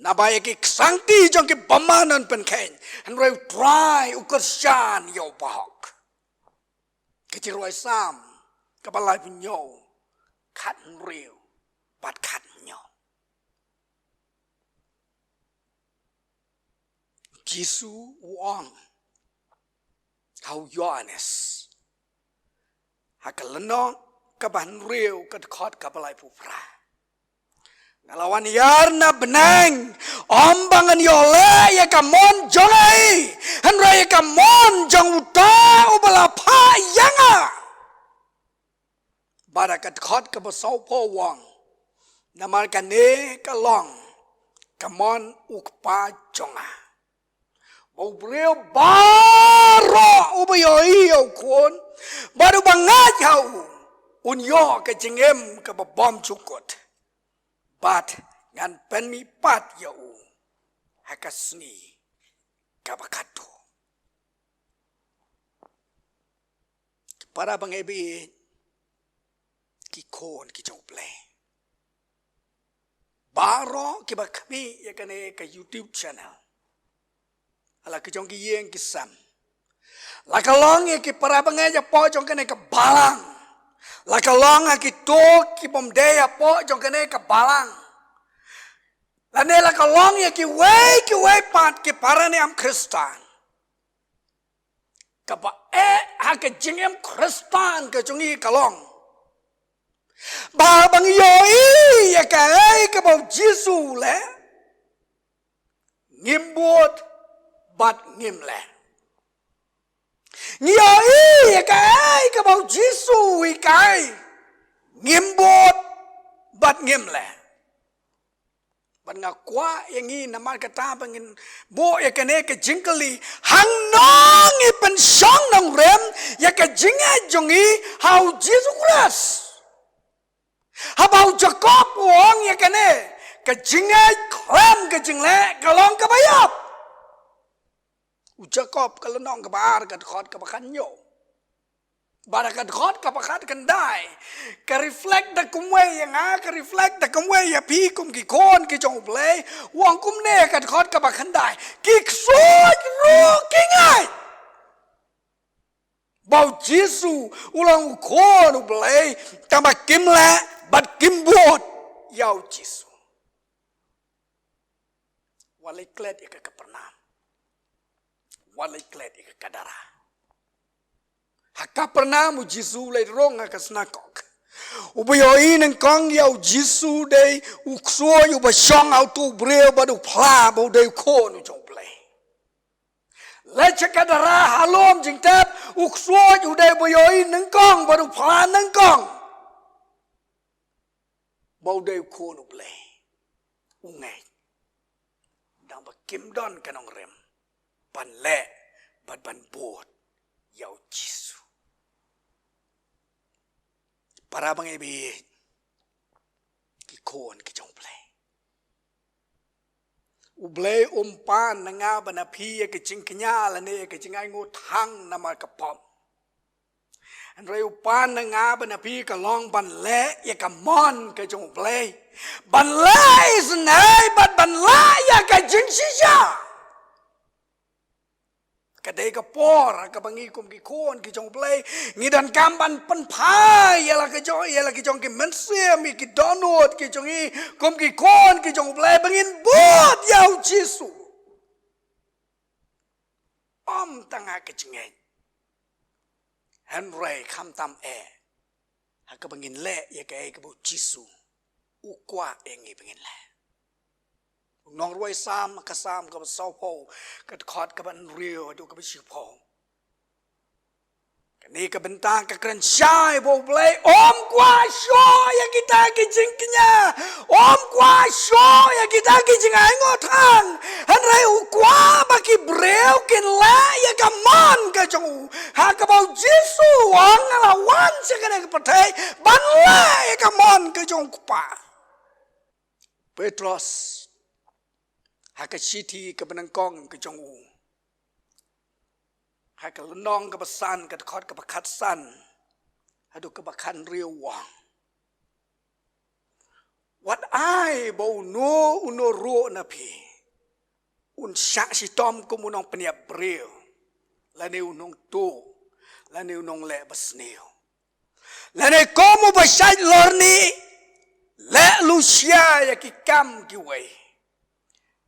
Naba ïa ki ksangti jong ki bymman yn pynkheiñ, hynrei u Trai u kyrshan ïa u bahok. Ka Jingrwai Salm kaba laiphew hynñiew, khathynriew bad khathynñiew. Jisu u ong ha u Ïoannis ha ka lynnong kaba hynriew, ka dkhot kaba laiphew phra: Nga la wan hiar na bneng ym ba ngan ïoh leh ïa ka mon jong nga hi, hynrei ïa ka mon jong uta uba la phah ïa nga. Bad ha ka dkhot kaba sawphew u ong, namar kane ka long ka mon u Kpa jong nga, ba u briew baroh uba ïohi ïa u Khun bad uba ngeit ha u, un ïoh ka jingim kaba bymjukut. Bad ngan pynmihpat ïa u ha ka sngi kaba khatduh. Ki para bangeit, ki khun ki jong u Blei baroh kiba khmih ïa kane ka YouTube channel, ha la ki jong ki ïing ki sem, la ka long ïa ki para bangeit hapoh jong kane ka balang, La ka long ha kito ki bym dei hapoh jong kane ka balang. Lane la ka long ïa kiwei kiwei pat ki para niam Khristan. Kaba eh ha ka jingim Khristan ka jong ngi ka long ba, ba ngi ïohi ïa kaei kaba u Jisu u leh, ngim bud bad ngim leh. Ngi ïohi ïa kaei kaba u Jisu u hikai, ngim bud bad ngim leh. Bad nga kwah ïa ngi namar kata ba ngin buh ïa kane ka jingkylli, hangno ngi pynshong nongrim ïa ka jingngeit jong ngi ha u Jisu Khrist. Haba u Jakob u ong ïa kane, ka jingngeit khlem ka jingleh ka long kaba ïap. U Jakob ka lynnong kaba ar ka dkhot kaba khathynñiew. Bad ka dkhot kaba khatkhyndai ka reflect da kumwei ïa nga, ka reflect da kumwei ïa phi kum ki khun ki jong U Blei. U ong kumne ka dkhot kaba khyndai: Ki ksuid ruh ki ngeit ba u Jisu u long u Khun U Blei, tangba kim leh bad kim bud ïa u Jisu. Wat leit klet ïa ka Kapernaum. Wat leit klet ïa ka Gadara. Ha Kapernaum u Jisu u leit rung ha ka synagog. Uba ïohi nyngkong ïa u Jisu u dei u ksuid uba shong ha uto u briew bad u phla ba u dei u Khun u jong U Blei. Leit sha ka Gadara ha lum jingtep, u ksuid u dei uba ïohi nyngkong bad u phla nyngkong ba u dei u Khun U Blei. U ngeit. Tangba kim don ka nongrim ban leh bad ban bud ïa u Jisu. Para bangeit ba ïeit, ki khun ki jong U Blei, U Blei um pan na nga bad na phi ïa ka jingkñia lane ïa ka jingainguh thang namar ka pop. Hynrei u pan na nga bad na phi ka long ban leh ïa ka mon ka jong U Blei. Ban leh isynei bad ban leh ïa ka jingshisha. Ka dei ka por kaba ngi kum ki khun ki jong U Blei ngi donkam ban pynphai ïa la ka jong, ïa la ki jong ki mynsiem, ïa ki dohnud ki jong ngi kum ki khun ki jong U Blei ba ngin bud ïa u Jisu. Ym tang ha ka jingngeit, hynrei khamtam eh ha kaba ngin leh ïa kaei kaba u Jisu u kwah ïa ngi ba ngin leh. U nongrwai Salm, ka Salm kaba sawphew, ka dkhot kaba hynriew haduh kaba shiphew. Kane ka bynta ka kren shai ba U Blei um kwah shuh ïa kita ki jingkñia, um kwah shuh ïa kita ki jingainguh thang. Hynrei u kwah ba ki briew kin leh ïa ka mon ka jong u. Ha kaba u Jisu u ong, nga la wan sha kane ka pyrthei ban leh ïa ka mon ka jong u Kpa. Petros, ha ka shithi kaba nyngkong ka jong u, ha ka lynnong kaba san, ka dkhot kaba khatsan haduh kaba khathynriew u ong: Wat ai ba uno uno ruh na phi un shah shitom kum u nongpynïap briew, lane u nongtuh, lane u nongleh basniew, lane kum uba shait lorni leh lushia ïa ki kam kiwei.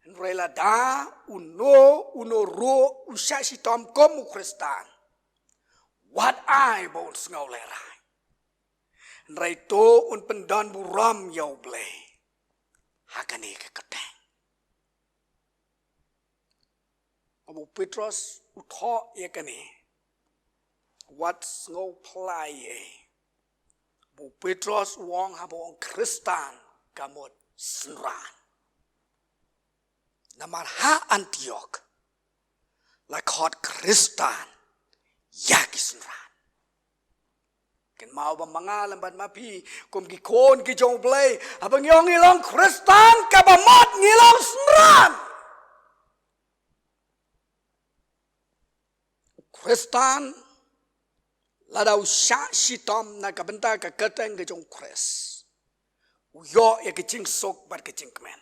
Hynrei lada uno uno ruh u shah shitom kum u Khristan, wat ai ba un sngew lehrain. Hynrei to un pyndonburom ïa U Blei ha kane ka kyrteng. Haba u Petros u thoh ïa kane, wat sngew phylla ei. Haba u Petros u ong, haba u ong Khristan, ka mut synran. Namar ha Antiok la khot Khristan ïa ki synran. Kynmaw ba ma nga lem bad ma phi kum ki khun ki jong U Blei, haba ngi ong ngi long Khristan, kaba mut ngi long synran. Khristan, lada u shah shitom na ka bynta ka kyrteng ka jong u Khrist, u ïoh ïa ka jingsuk bad ka jingkmen.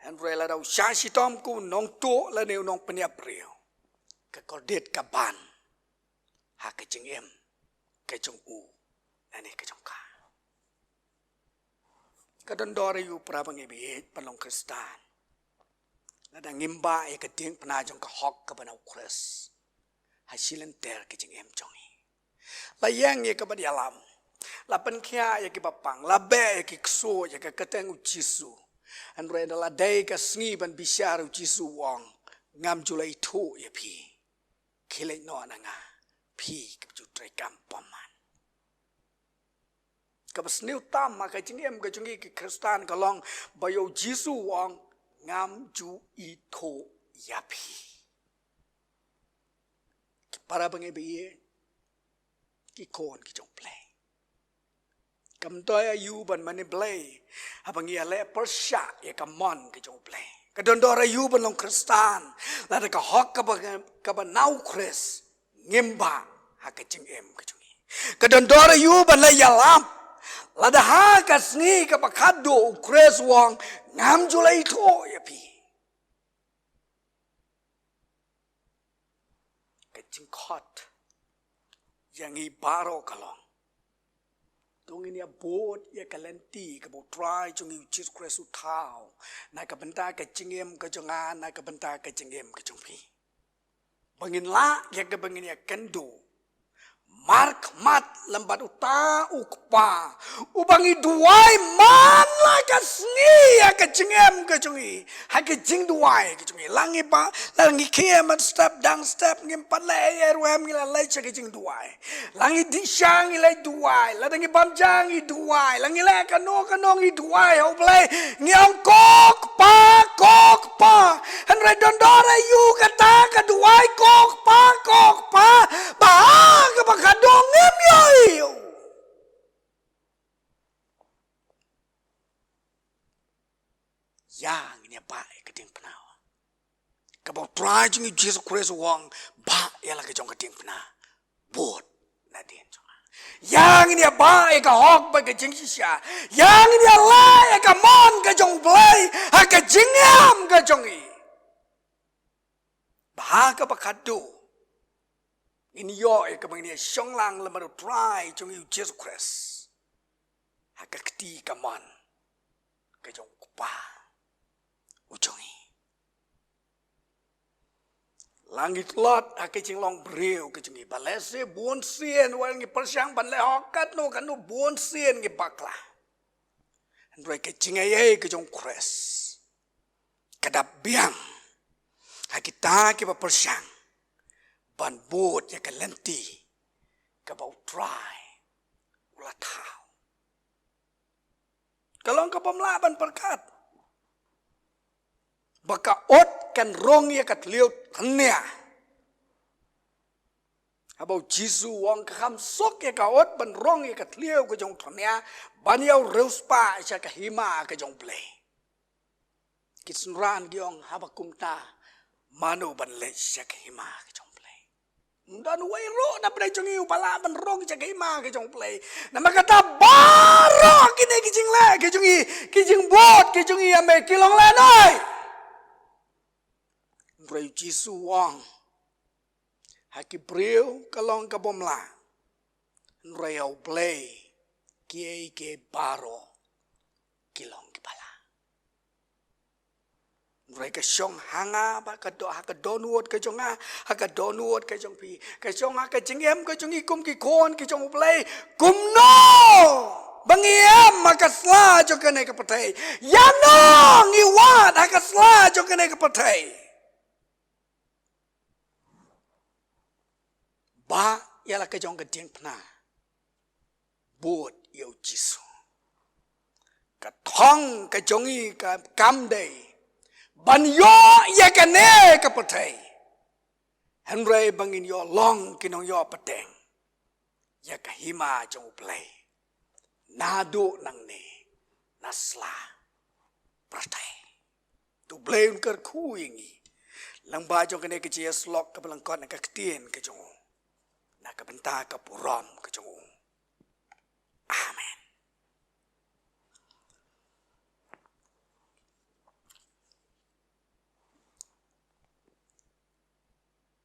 Hynrei lada u shah shitom kum u nongtuh lane u nongpynïap briew, ka kordit ka ban ha ka jingim ka jong u lane ka jong ka. Ka don dor aïu para bangeit ba ïeit, ba long Khristan, lada ngim bah ïa ka diengphna jong ka hok kaba na u Khrist ha shilynter ka jingim jong ngi? La ïeng ïa kaba ïalam, la pynkhiah ïa kiba pang, la beh ïa ki ksuid ïa ka kyrteng u Jisu. Hynrei da la dei ka sngi ban bishar, u Jisu u ong, ngam ju la ithuh ïa phi. Khie leit noh na nga, phi kiba ju treikam bymman. Kaba sniew tam ha ka jingim ka jong ngi ki Khristan ka long ba ïa u Jisu u ong, ngam ju ithuh ïa phi. Ki para bangeit ba ïeit, ki khun ki jong u Blei, kam dei aïu ban mane Blei haba ngi ïaleh pyrshah ïa ka mon ka jong u Blei. Ka don dor aïu ban long Khristan lada ka hok kaba, kaba na u Khrist ngim bah ha ka jingim ka jong ngi? Ka don dor aïu ban leh ïalam lada ha ka sngi kaba khatduh u Khrist u ong, ngam ju la ithuh ïa phi? Ka jingkhot ïa ngi baroh ka long, to ngin ïa bud ïa ka lynti kaba u Trai jong ngi u Jisu Khrist u thaw na ka bynta ka jingim ka jong nga, na ka bynta ka jingim ka jong phi. Ba ngin lah ïa kaba ngin ïakynduh markhmat lem bad uta u Kpa uba ngi duwai man la ka sngi ïa ka jingim ka jong ngi ha ka jingduwai ka jong ngi. La ngi bah, la ngi khie man step dang step, ngim pat leh ei ei ruh em, ngi la leit sha ka jingduwai. La ngi dih sha ngi leit duwai, lada ngi bam ja ngi duwai, la ngi leh kano kano ngi duwai ha u Blei. Ngi ong, ko Kpa, ko Kpa. Hynrei don dor aïu kata ka duwai ko Kpa, ko Kpa, ba ha kaba khatduh ngim ïohi ïa u? Ïa ngin ïa bah ïa ka diengphna. Kaba u Trai jong ngi u Jisu Khrist u ong, bah ïa la ka jong ka diengphna, bud nadien jong nga. Ïa ngin ïa bah ïa ka hok bad ka jingshisha. Ïa ngin ïa lah ïa ka mon ka jong u Blei ha ka jingim ka jong ngi. Ba ha kaba khatduh ngin ïoh ïa kaba ngin ïa shong lang lem bad u Trai jong ngi u Jisu Khrist ha ka kti kamon ka jong u Kpa u jong ngi. La ngi tlot ha ka jinglong briew ka jong ngi, ba lehse bun sien wat ngi pyrshang ban leh hok katno katno, bun sien ngi bakla. Hynrei ka jingaiei ka jong u Khrist ka dap biang ha kita kiba pyrshang ban bud ïa ka lynti kaba u Trai u la thaw. Ka long kaba ym lah ban pyrkhat ba ka ut kan rung ïa ka thliew thnia. Haba u Jisu u ong, ka kham suk ïa ka ut ban rung ïa ka thliew ka jong u thnia ban ïa u riewspah sha ka hima ka jong u Blei. Ki synran ki ong, haba kumta mano ban leit sha ka hima ka jong u Blei? Ym don uwei ruh na pdeng jong ngi uba lah ban rung sha ka hima ka jong u Blei. Namar kata baroh kine ki jingleh ki jong ngi, ki jingbud ki jong ngi, ïa me ki long lehnoh. Hynrei u Jisu u ong, ha ki briew ka long kaba ym lah, hynrei ha u Blei kiei kiei baroh ki long kiba lah. Hynrei ka shong ha nga bad ka do-, ha ka dohnud ka jong nga, ha ka dohnud ka jong phi. Ka shong ha ka jingim ka jong ngi kum ki khun ki jong u Blei. Kumno ba ngi im ha ka sla jong kane ka pyrthei? Ïano ngi wad ha ka sla jong kane ka pyrthei? Bah ïa la ka jong ka diengphna, bud ïa u Jisu. Ka thong ka jong ngi ka kam dei ban ïoh ïa kane ka pyrthei, hynrei ba ngin ïoh long ki nongïoh pateng ïa ka hima jong u Blei naduh nangne na sla pyrthei. To u Blei un kyrkhu ïa ngi lyngba jong kane ka jingïasyllok kaba lyngkot na ka ktien ka jong u, na ka bynta ka burom ka jong u. Amen.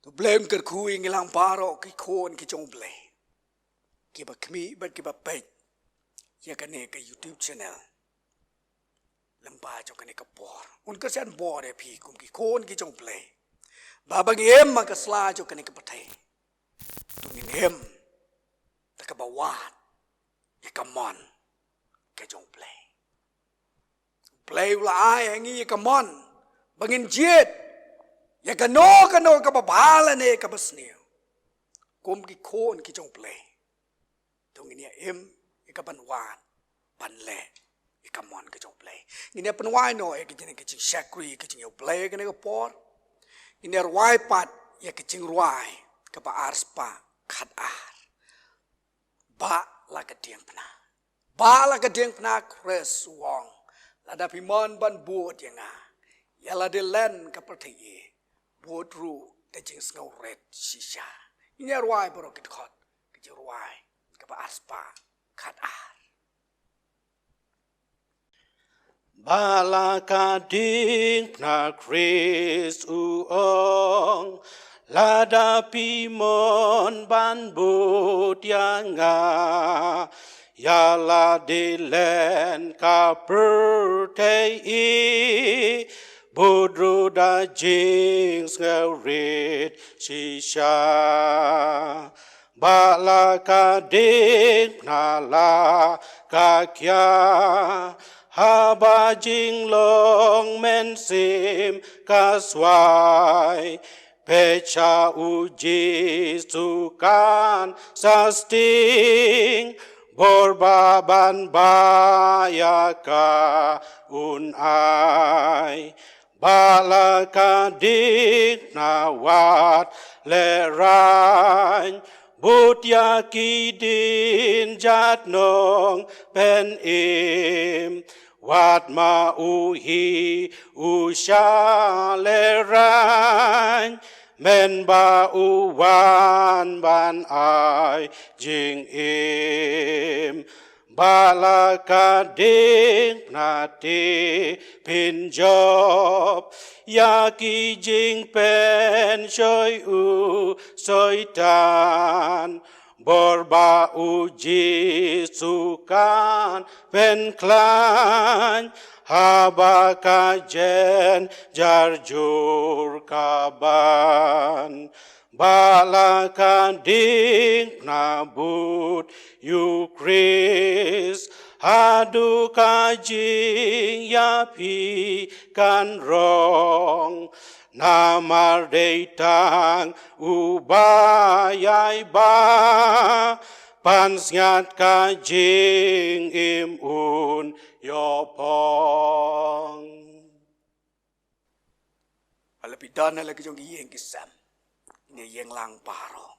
To u Blei un kyrkhu ïa ngi lang baroh ki khun ki jong u Blei. kiba khmih bad kiba peit ïa kane ka YouTube channel lyngba jong kane ka por. Un kyrshan bor ïa phi kum ki khun ki jong U Blei, ba ba ngi im ha ka sla jong kane ka pyrthei, to ngin im da kaba wad ïa ka mon ka jong U Blei. U Blei u la ai ha ngi ïa ka mon ba ngin jied ïa kano kano kaba bha lane kaba sniew. Kum ki khun ki jong U Blei, to ngin ïa im ïa ka ban wad, ban leh ïa ka mon ka jong U Blei. Ngin ïa pynwai noh ïa ka jing, ka jingshakri ka jong U Blei kane ka por. Ngin ïa rwai pat ïa ka jingrwai kaba arspah khatar. Bah la ka diengphna. Bah la ka diengphna, Khrist u ong, lada phi mon ban bud ïa nga, ïa lade len ka pyrthei, bud ruh da jingsngewrit shisha. Ngin ïa rwai baroh ki dkhot ka jingrwai kaba arspah khatar. Bah la ka diengphna, Khrist u ong, lada phi mon ban bud ïa nga, ïa lade len ka pyrthei, bud ruh da jingsngewrit shisha. Bah la ka diengphna, la ka khia, haba jinglong mynsiem ka swai, pyrshah U Jisu kan sa sting, bor ba ban bah ïa ka un ai. Bah la ka diengphna, wat lehraiñ, bud ïa ki dieng jat nongpynim, wat ma u hi u shah lehraiñ, mynba u wan ban ai jingim. Bah la ka diengphna, te phin jop ïa ki jingpynshoi u Soitan, bor ba U Jisu kan pynkhlaiñ, haba ka jynjar jur ka ban. Bah la ka diengphna, bud ïa U Khrist haduh ka jingïaphi kan rong. Namar dei tang uba ïai bah, pansngiat ka jingim un ïoh phong. Hala phi don hala ki jong ki ïing ki sem, ngin ïeng lang baroh,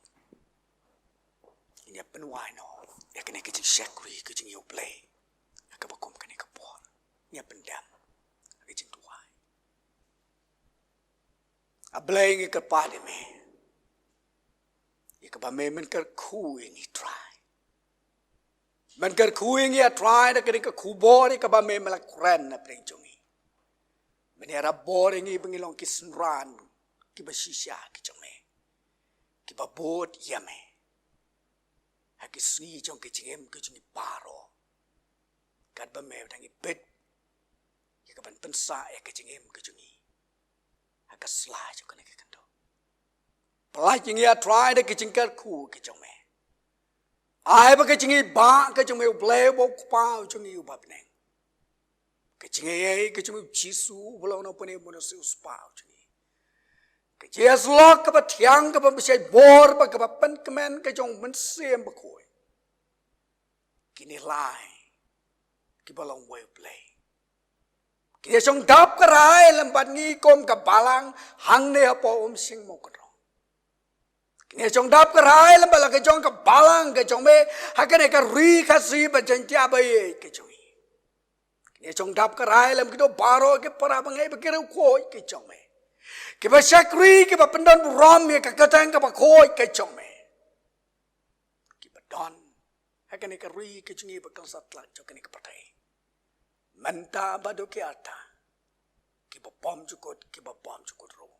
ngin ïa pynwai noh ïa kane ka jingshakri ka jong U Blei ha kaba kum kane ka por. Ngin ïa pyndem ha ka jingduwai. A Blei, ngi kyrpad ïa me ïa kaba me men kyrkhu ïa ngi, Trai. Men kyrkhu ïa ngi, a Trai, da kane ka khubor ïa kaba me me la kren na pdeng jong ngi. Men ïarap bor ïa ngi ba ngin long ki synran kiba shisha ki jong me, kiba bud ïa me ha ki sngi jong ka jingim ka jong ngi baroh, katba me dang ibit ïa ka ban pynsah ïa ka jingim ka jong ngi ha ka sla jong kane ka khyndew. Pyllait ïa ngi, a Trai, da ka jingkyrkhu ka jong me. Ai ba ka jingïeit ka jong me, U Blei, ba U Kpa jong ngi uba ha bneng, ka jingïeit ka jong me, U Jisu uba long na pdeng, u Mynsiem Bakhuid u Spah jong ngi, ka jingïasyllok kaba thiang, kaba bishai bor, bad kaba pynkmen ka jong U Mynsiem Bakhuid, kine lai kiba long uwei U Blei, kin ïa shong dap kyrhai lem bad ngi kum ka balang hangne hapoh Umshynmawkynrong. Kin ïa shong dap kyrhai lem bad la ka jong ka balang ka jong me ha kane ka Ri Khasi bad Jaiñtia ba ïeit ka jong ngi. Kin ïa shong dap kyrhai lem kito baroh ki para bangeit bad ki riewkhuid ki jong me, kiba shakri, kiba pyndonburom ïa ka kyrteng kaba khuid ka jong me, kiba don ha kane ka ri ka jong ngi bad ka satlak jong kane ka pyrthei, mynta bad haduh ki arta, kiba bymjukut, kiba bymjukut ruh.